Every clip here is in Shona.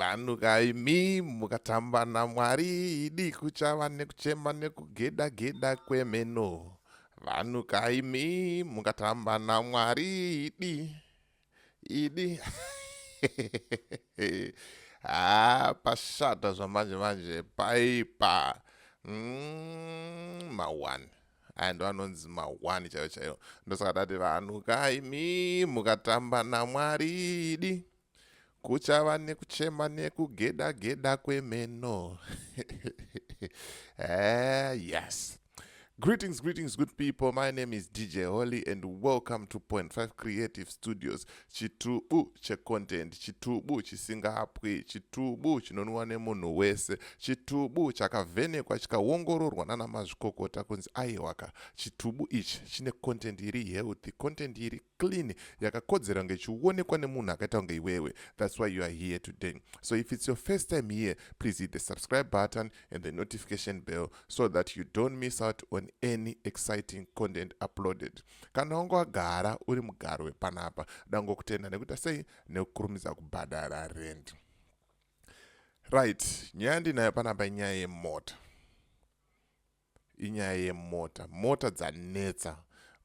Vanhu kaimi mukatamba naMwari, idi kuchava nekuchema nekugeda geda kwemeno. Vanhu kaimi mukatamba naMwari, idi idi. Ha, pashata zvamanje manje, paipa. Ma1 aya ndo anonzi ma1 chaiyo chaiyo. Ndosaka tati vanhu kaimi mukatamba naMwari, idi kuchava nekuchema nekugeda geda kwemeno. Yes. Greetings, greetings, good people. My name is DJ Holly and welcome to Point 5 Creative Studios. Chitubu checontent, chitubu chisingapwi, chitubu chinonwa nemunhu wese, chitubu chakavhenekwa chikaongororwa nana mazvikokota kunzi aiwaka, chitubu ichi chine content iri healthy, content iri clean, yakakodzera kunge ichionekwa nemunhu akaita kunge iwewe. That's why you are here today. So if it's your first time here, please hit the subscribe button and the notification bell so that you don't miss out on any exciting content uploaded. Kana wanga wagara uri mugaro wepanapa, dangokutenda nekuita sei, nekukurumidza kubhadhara rent. Right, nyaya ndinayo panapa inyaya yemota, inyaya yemota. Mota dzanetsa,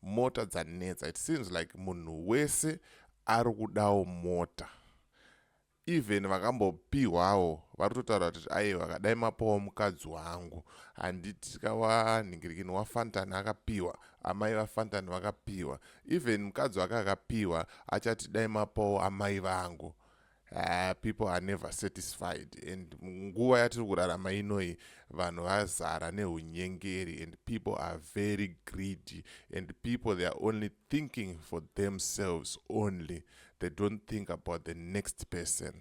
mota dzanetsa. It seems like munhu wese ari kudawo mota. Even vakambopiwawo vari kutotaura kuti aiwa, kadai mapawo mukadzi wangu. Handiti kawanhingirikini waFantani akapiwa, amai vaFantani vakapiwa. Even mukadzi wake akapiwa achati dai mapawo amai vangu. People are never satisfied, and nguva yatiri kurarama inoi vanhu vazara neunyengeri, and people are very greedy, and people, they are only thinking for themselves only. They don't think about the next person.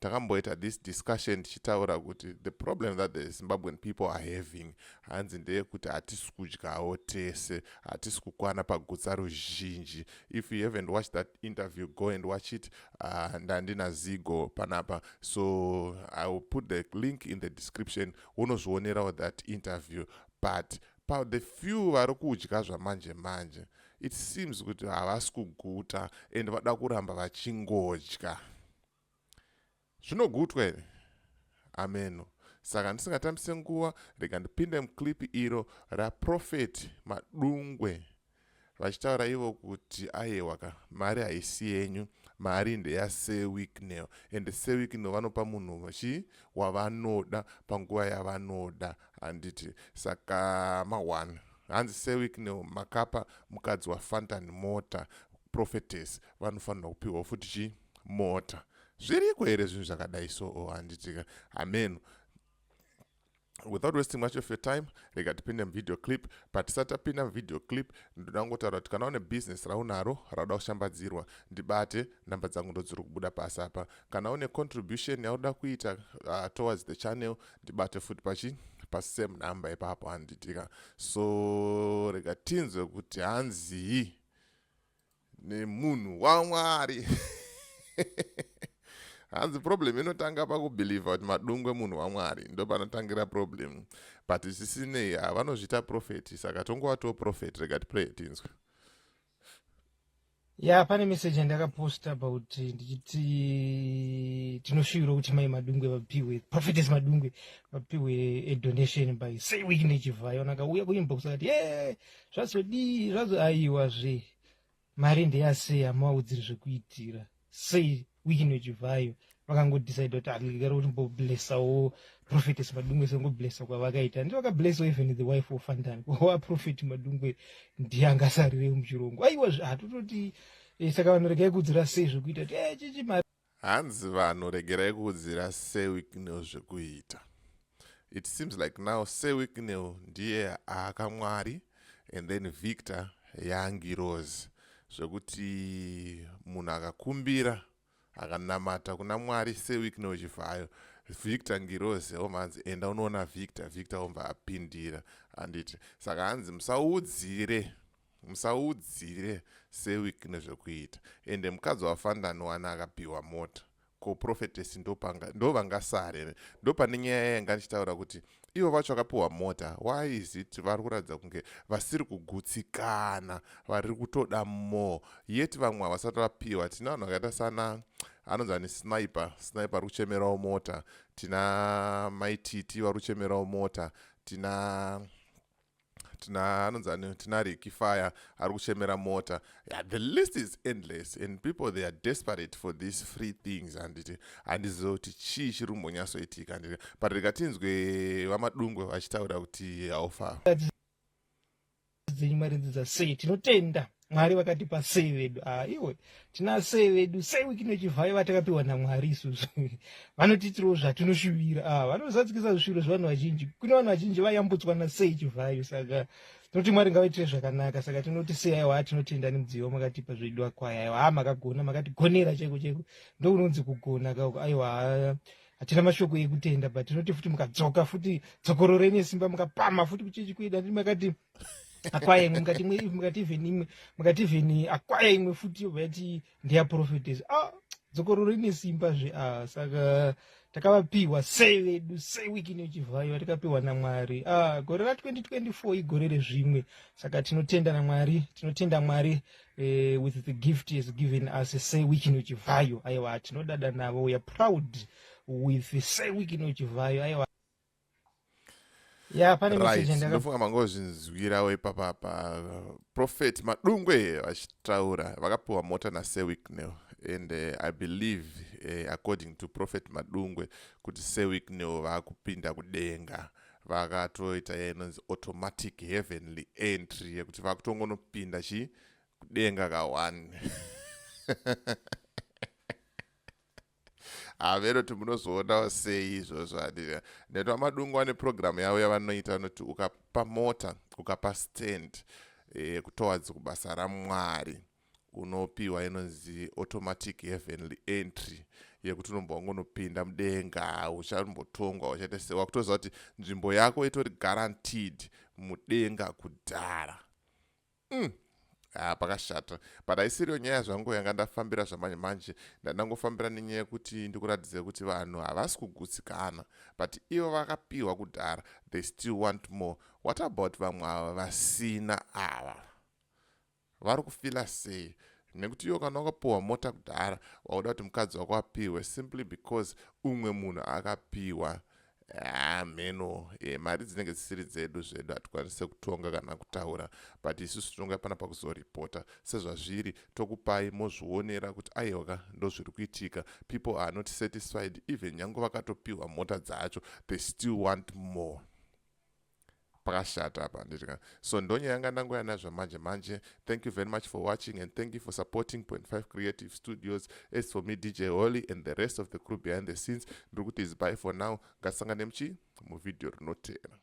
Takamboita this discussion tichitaura kuti the problem that the Zimbabwean people are having, hanzi ndeyekuti hatisi kudyawo tese, hatisi kukwana pagutsa ruzhinji. If you haven't watched that interview, go and watch it. Ndandina Zigo panapa, so I will put the link in the description, unozvionerawo that interview. But pa the few vari kudya zvamanje manje, it seems kuti havasi kuguta and vada kuramba vachingodya. Zvinogutwa here? Ameno. Saka ndisingatambise nguva, rega ndipinde muclip iro raProphet Madungwe vachitaura ivo kuti aiwa ka, mari haisi yenyu, mari ndeyaSir Wicknell, and Sir Wicknell vanopa munhu chi wavanoda panguva yavanoda, handiti? Saka ma1, hanzi Sir Wicknell makapa mukadzi waFantan mota, prophetess vanofanirwa kupiwawo futi chi mota. Zviriko here zvinhu zvakadai? So handitika, ameno. Without wasting much of your time, rega tipinde muvideo clip. But tisati tapinda muvideo clip, ndoda kungotaura kuti kana une business raunaro rauda kushambadzirwa, ndibate. Namba dzangu ndo dziri kubuda pasi apa. Kana une contribution yauda kuita towards the channel, ndibate futi pachi pasame number ipapo, handitika? So rega tinzwe kuti hanzii nemunhu waMwari. Hanzi problem inotanga pakubelieva kuti Madungwe munhu waMwari, ndo panotangira problem. But zvisinei, havanozviita prophet, saka tongowatiwo prophet. Rega tiplay tinzwe. Ya, pane message yandakaposta about ndichiti tinoshuvira kuti mai Madungwe vapiwe, Prophetess Madungwe vapiwe a donation by Sir Wicknell Chivayo. Nakauya kuinbox akati, "Ye, zvazodii zvazo?" Aiwa zve, mari ndeyasei? Hamavaudziri zvekuitira. Sir Wicknell Chivayo vakangodecide kuti aligara kuti mboblessawo Prophetess Madungwe sengoblessa kwavakaita. Ndi vakablessawo even the wife of Fantan waProphet Madungwe, ndiye angasarire muchirongo. Aiwa, hatototi saka vanhu regai kuudzira sei zvekuita kuti chichi mari. Hanzi vanhu regerai kuudzira Sir Wicknell zvekuita. It seems like now Sir Wicknell ndiye akamwari and then Victor yangirozi, zvekuti munhu akakumbira, akanamata kuna Mwari, Sir Wicknell Chivayo, Victor ngirozi omanzi enda unoona Victor, Victor obva apindira, handiti? Saka hanzi musaudzire, musaudzire Sir Wicknell zvekuita. Ende mukadzi waFandani wana akapiwa mota, ko prophetess ndo vangasare? Ndo pane nyaya yanga ndichitaura kuti ivo vacho vakapiwa mota, why is it vari kuratidza kunge vasiri kugutsikana, vari kutoda more, yet vamwe havasati vapiwa? Tina vanhu vakaita sana Anonzi ani? Sniper. Sniper ari kuchemerawo mota. Tina Maititi vari kuchemerawo mota. Tina anonzi ani? Tina Ricky Fire ari kuchemera mota. Yeah, the list is endless and people, they are desperate for these free things, handiti? Handiziva kuti chii chiri kumbonyatsoitika, handiti? But rega tinzwe VaMadungwe vachitaura kuti haufa. Dzenyu mari dzidza sei? Tinotenda Mwari vakatipa sei vedu. Ah, iwe, tina sei vedu, sei Wicknell Chivayo vatakapiwa naMwari isusu. Vanotiitirawo zvatinoshuvira. Ah, vanozadzikisa zvishuviro zvevanhu vazhinji. Kune vanhu vazhinji vayambutswa nasei Chivhayo, saka tinoti Mwari ngavaitire zvakanaka. Saka tinoti sei, aiwa, tinotenda nemudziyo makatipa zvedu akwaya. Aiwa, ha, makagona, makatigonera chaiko chaiko. Ndokunonzi kugona kauko. Aiwa, hatina mashoko ekutenda, but tinoti futi mukadzoka futi, dzokororei nesimba, mukapama futi kuchechi kwedu, anditi? Makati akwaya imwe, mukati imwe, mukati even imwe, mukati even akwaya imwe futi, yobva yati ndeya prophetess. Ah, dzokororo ine simba zve. Ah, saka takavapiwa sei vedu, sei Wicknell Chivhayo vatakapiwa naMwari. Ah, gore ra2024 igore rezvimwe, saka tinotenda naMwari, tinotenda Mwari with the gift he has given us, sei Wicknell Chivhayo. Aiwa, tinodada navo. We are proud with sei Wicknell Chivhayo. Aiwa, ya, pane message yandaka Ndofunga mangozvinzwirawo ipapapa Prophet Madungwe vachitaura vakapiwa mota naSir Wicknell, and I believe, according to Prophet Madungwe, kuti Sir Wicknell vaakupinda kudenga, vakatoita inonzi automatic heavenly entry, yekuti vakutongonopinda chi kudenga ka1. Haveroti munozoonawo sei izvozvo, handiti? Nekuti VaMadungwe vane purogiramu yavo yavanoita, vanoti ukapa mota, ukapa stand kutowards kubasa raMwari, unopiwa inonzi automatic heavenly entry, yekuti unomba wangonopinda mudenga, uchambotongwa, uchaita sei, wakutoziva kuti nzvimbo yako itori guaranteed mudenga kudhara. Ah, pakashata, but haisiriyo nyaya zvangu yanga ndafambira zvamanje manje. Ndandangofambira nenyaya yekuti ndikuratidze kuti vanhu havasi kugutsikana, but ivo vakapiwa kudhara, they still want more. What about vamwe ava vasina ava? Vari kufeela sei? Nekuti iwo kana wakapiwa mota kudhara, wauda kuti mukadzi wako apiwe simply because umwe munhu akapiwa. Mheno mari dzinenge dzisiri dzedu zvedu, hatikwanise kutonga kana kutaura, but isusu tinonga pana pakuzoripota sezvazviri, tokupai mozvionera kuti aiwa, ndozviri kuitika. People are not satisfied. Even nyange vakatopiwa mota dzacho, they still want more. Pakashata apa, nditika? So ndonyaya yanga ndangoya nazvo manje manje. Thank you very much for watching and thank you for supporting Point 5 Creative Studios. As for me, DJ Holly, and the rest of the crew behind the scenes, ndiri kuti is bye for now. Ngatisangane muchi muvhidhiyo rinotera.